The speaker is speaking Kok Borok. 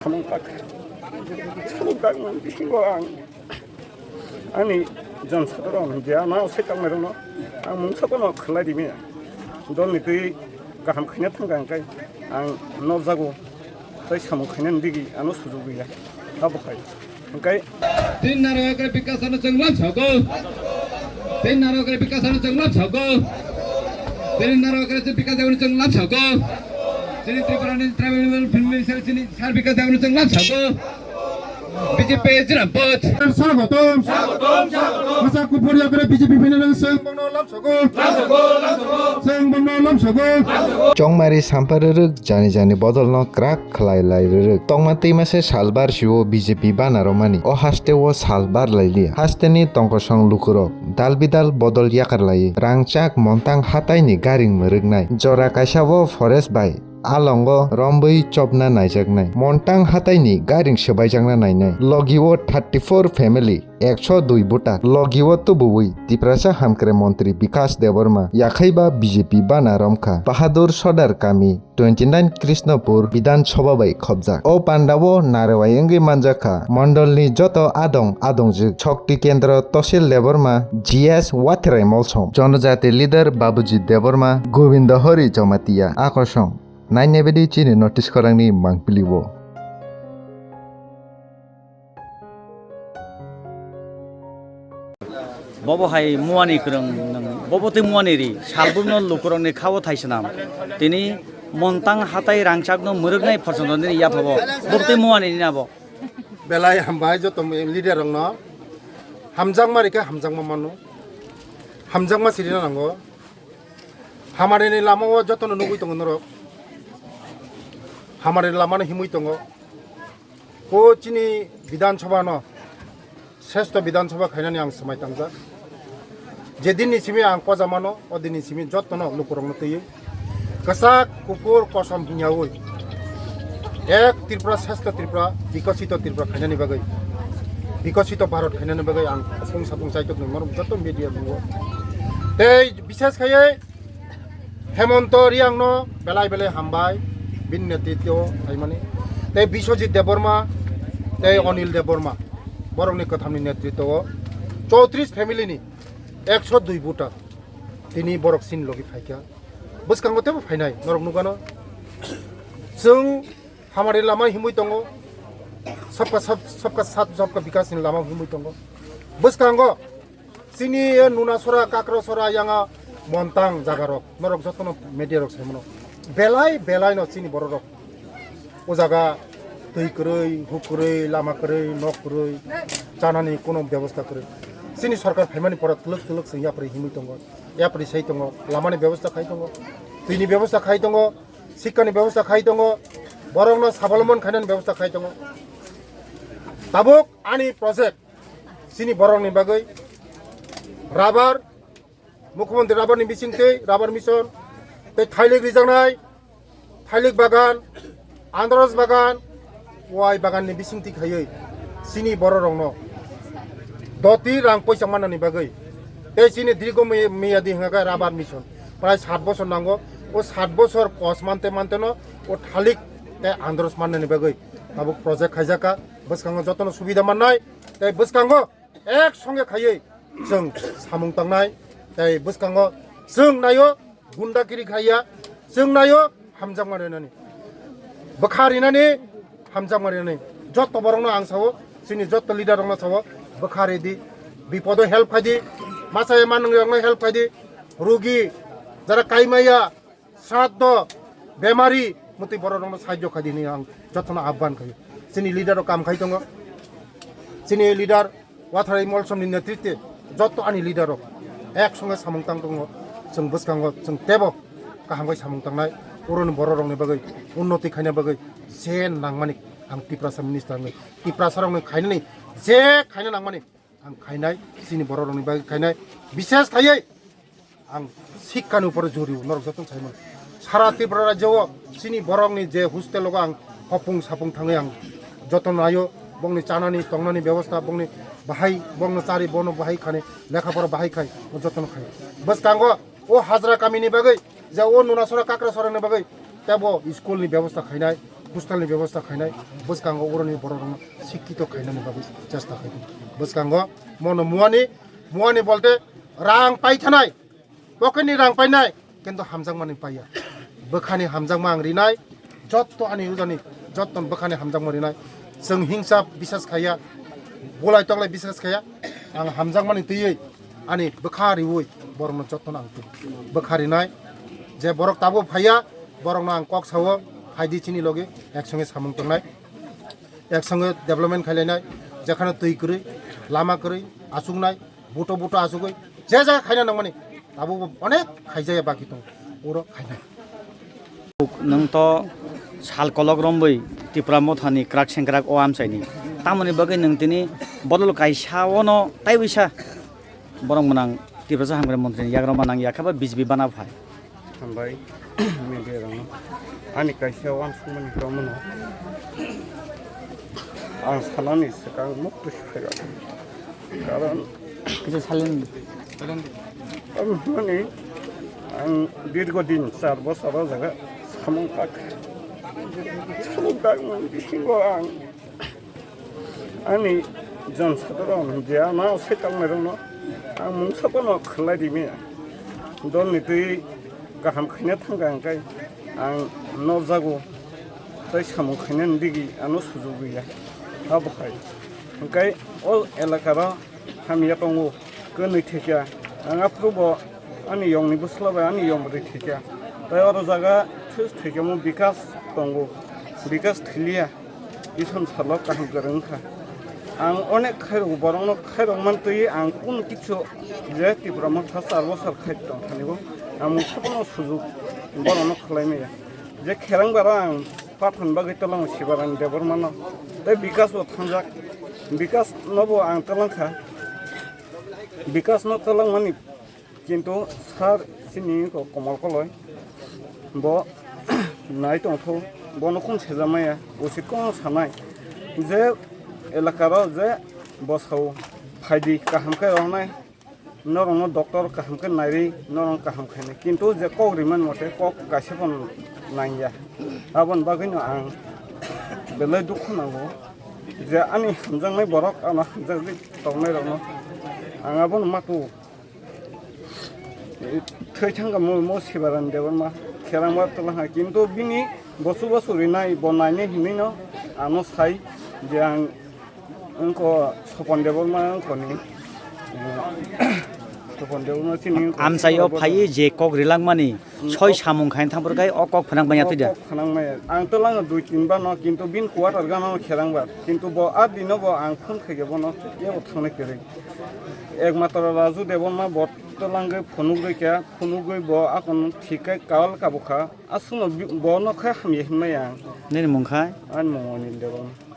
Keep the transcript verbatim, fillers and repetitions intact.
Samung kak. Samung kak nang bisingo ang ani jon sadaro ang je ano se kang merong no ang mungsa kono khlai di me. Dol ni twi kaham khaina thang ang kai ang no jago tai samung khaina digi ano sujuk ya. Abo kai. Hingkai. Tin naro ekre bikas ano chwng lam sogo. Tin naro ekre bikas ano chwng lam sogo. Tin naro ekre bikas ano chwng lam sogo. Chini Tripura ni tribal family sel chini sar bikas ano chwng lam sogo. B J P jiram pot. Swagotom. Masa kupur yakre B J P final ang seng bangno lam sogo. Seng bangno lam sogo. Chongmari sampar rwrwk jani jani bodol no krak khlai lai rwrwk. Tongma twi mase salbar sio B J P bana romani. O haste o salbar lai liya. Haste ni tongkosong lukurok dal bidal bodol yakar lai. Rangchak montang hatai ni garing mwrwknai. Jora kaisa o forest bai alongo rombwi chopna naijaknai. Montang hatai ni garing swbaijakna nainai. Logi o thirty four family. Ekso dui buta logi o tubuwi Tiprasa hamkre montri Bikas Debbarma yakhai ba B J P bana romkha Bahadur Sodar kami twenty nine Krishnapur Bidhan Sabha bai khopjak. O panda o narwai wngwi manjakha mondol ni joto adong adongjwk Shakti Kendra Tosil Debbarma G S Watherai Molsom, Jonojati leader Babuji Debbarma, Govinda Hari Jamatia, Akosong, nainebedi chini notice khorang ni mangpili o. Bobo hai muani kwrwng nwng, bobo tei muani ri, salbumno lukurokni khao thai swnam. Tini montang hatai rangchakno mwrwknai phorsongno nini yaphabo, bobo tei muani nini abo. Belai hambai joto leader rokno, hamjakma rikhe hamjakma mano, hamjakma sirina nango. Hamarini lama o jotono nugui tongo norok, hamarini lamano himui tongo. O chini Bidhan Sabha no sreshto Bidhan Sabha khainani ang swmai tangjak. Je din ni simi ang koja mano, o din ni simi jotto no lukurokno twiwi kwchak, kuphur, kosom hwnyaui ek Tripura, sreshto Tripura, bikosito Tripura khainani bagwi, bikosito Bharat khainani bagwi ang khapung sapung chaitok nai norok jotto media nugo. Tei bishes khaiwi Hemonto Riang no belai belai hambai, bini netritwo phaimani. Tei Biswajit Debbarma, tei Onil Debbarma, borokni kwthamni netritwo o chowtris family ni ekso dui voter tini borok chini logi phaikha. Bwskango teibo phainai, norok nukgano. Chwng hamari lama himwi tongo, sabka sab-, sabka sat, sabka bikas ni lama himwi tongo. Bwskango chini Nunasora, Kakrasora, yanga montang jagarok, norok jotono media rok saimano. Belai, belai no chini bororok. O jaga twi kwrwi, huk kwrwi, lama kwrwi, nok kwrwi, chanani kuno bebosta kwrwi. Chini sorkar phaimani pora twlwk twlwk chwng yapri himwi tongo, yapri sai tongo, lamani bebosta khai tongo, twini bebosta khai tongo, sikkani bebosta khai tongo, borokno sabalomon khainani bebosta khai tongo. Tabuk ani project chini borokni bagwi rubber, Mukhyamantri rubber ni bisingtwi, rubber mission, tei thailik rijaknai, thailik bagan, andaros bagan, wai bagan ni bisingtwi khaiwi chini bororokno doti rang poisa mannani bagwi tei chini dirgo mi-, miyadi hwnkha khe rubber mission prai sat bosor nango. O sat bosor kos mante mante no o thalik tei andaros mannani bagwi tabuk project khaijakha. Bwskango jotono subida mannai tei bwskango ek songe khaiwi chwng samung tangnai, tei bwskango chwng naio gundagiri khaiya, chwng naio hamjakma rinani, bwkha rinani, hamjakma rinani. Joto borokno ang sao, chini joto leader rokno sao, bwkha ridi, bipodo help khaidi, masa manwng rokno help khaidi, rugi jara kaimaya, sraddho, bemari, mutwi borok rokno sahajjo khai di hinwi ang jotono ahban khaio. Chini leader rok kam khai tongo. Chini leader Watharai Molsom ni netritwe joto ani leader rok ek songe samung tang tongo. Chwng bwskango chwng tebo kaham khai samung tangnai. Oroni borok rokni bagwi unnoti khaina bagwi je nangmani ang Tiprasa minister ni, Tiprasa rokni khainani je khaina nangmani ang khainai, chini borok rokni bagwi khainai, bishes khaiwi ang sikkani upore jori o, norok jotono saimano. Sara Tripura rajyo o chini borokni je hostel o ang hopung sapung thangwi ang jotono naio, bongni chanani tongnani bebosta, bongni bahai, bongno chari, bono bahai khani, lekha pora bahai khai, o jotono khai. Bwskango o hajra kamini bagwi, je o Nunasora Kakrasora ni bagwi, tebo school ni bebosta khainai, hostel ni bebosta khainai, bwskango uroni borok rokno sikkito khainani bagwi chesta khaidi. Bwskango mono muani, muani bolte rang paithanai, pocket ni rang painai, kintu hamjakmani paiya. Bwkhani hamjakma ang rinai, jotto ani ujani, jotto bwkhani hamjakma rinai. Chwng hingsa bisas khaiya, bolai toklai bisas khaiya, ang hamjakmani twiwi ani bwkha riwi borokno jotto ang twi bwkha rinai. Je borok tabuk phaiya, borokno ang kok sao, phaidi chini logi ek songe samung tongnai, ek songe development khailainai, jekhano twi kwrwi, lama kwrwi, achuknai, buto buto achugwi, je jaga khaina nangmani, tabuk bo onek khaijaya baki tongo, oro khainai. Nwng to sal kolok romwi Tipra Mothani kwrak sengkrak o amchaini. Tamoni bagwi nwng tini bodol kaisa ono taiwisa borok mwnang Tiprasa Hamkrai Montri ni yagroma nang yakha ba B J P bana phai. Hambai, media rokno. Ani kaisa uansukmani tongmano. Ang sanani swkang mukti swkang. Karon kisa silent. Ang hwnmani, ang dirgo din char bosor o jaga samung tak. Samung tak mani bisingo ang ani jon sadharon je ano sai tongnairokno ang mungsa phano khwlai rimaya. Dolni twi kaham khaina thangkha hwnkhe ang nokjago tei samung khainani digi ano sujuk rwya. Abo hai hwnkhe o elakaro hamya tongo, kwnwi thwikya. Ang aphuru bo ani yongni bwsla bai ani yong bwrwi thwikya. Tei oro jaga thwi-, thwikyamo bikas tongo, bikas thwiliya. Ison salo kaham kwrwng wngkha. Ang onek khairok, borokno khairok mantwi ang kunu kichu je Tipra Motha char bosor khai tongthanibo ang mungsa phano sujuk borokno khwlai maya. Je kherang bara ang Pathan bagwi twlango Sibaran Debbarmano. Tei Bikas bo thangjak. Bikas nobo ang twlang kha. Bikas no twlang mani kintu sir chini ko Komal Koloi bo nai tongthu, bono kun sejamaya usit kono sanai je elakaro je bosao phaidi kaham khe rongnai. Norokno doctor kaham khe nairwi norok kaham khainai, kintu je kok rimani mote kok kaisa phano nangya. Aboni bagwino ang belai dukhu nango je ani hamjaknai borok, ano hamjakgwi tongnairokno ang abono matu thwi thangkha mo, mo Sibaran Debbarma kherangma twlang hai, kintu bini bosu bosu rinai bo nainai hinwino ano sai je ang Wngkha Sopon Debbarma wngkhani, eh, Sopon Debbarma chini wngkha Amchaio Sopon phaiwi je kok rilangmani, hmm, soi kok samung khaina thangphuru khai o kok phnang manya twi da. Kok phnang maya. Ang twlango dui tin bano, kintu bini quarter gana kherang ba. Kintu bo a dino bo ang phone khaikhe bono, ebo thangnai kwrwi. Ekmatro Raju Debbarma bo twlangwi phunugwi kha, phunugwi bo akon thik khai kal kabukha. Aswkno bi-, bono khe hamya hinmaya ang. Nini mung khai? Ani mung Anil Debbarma.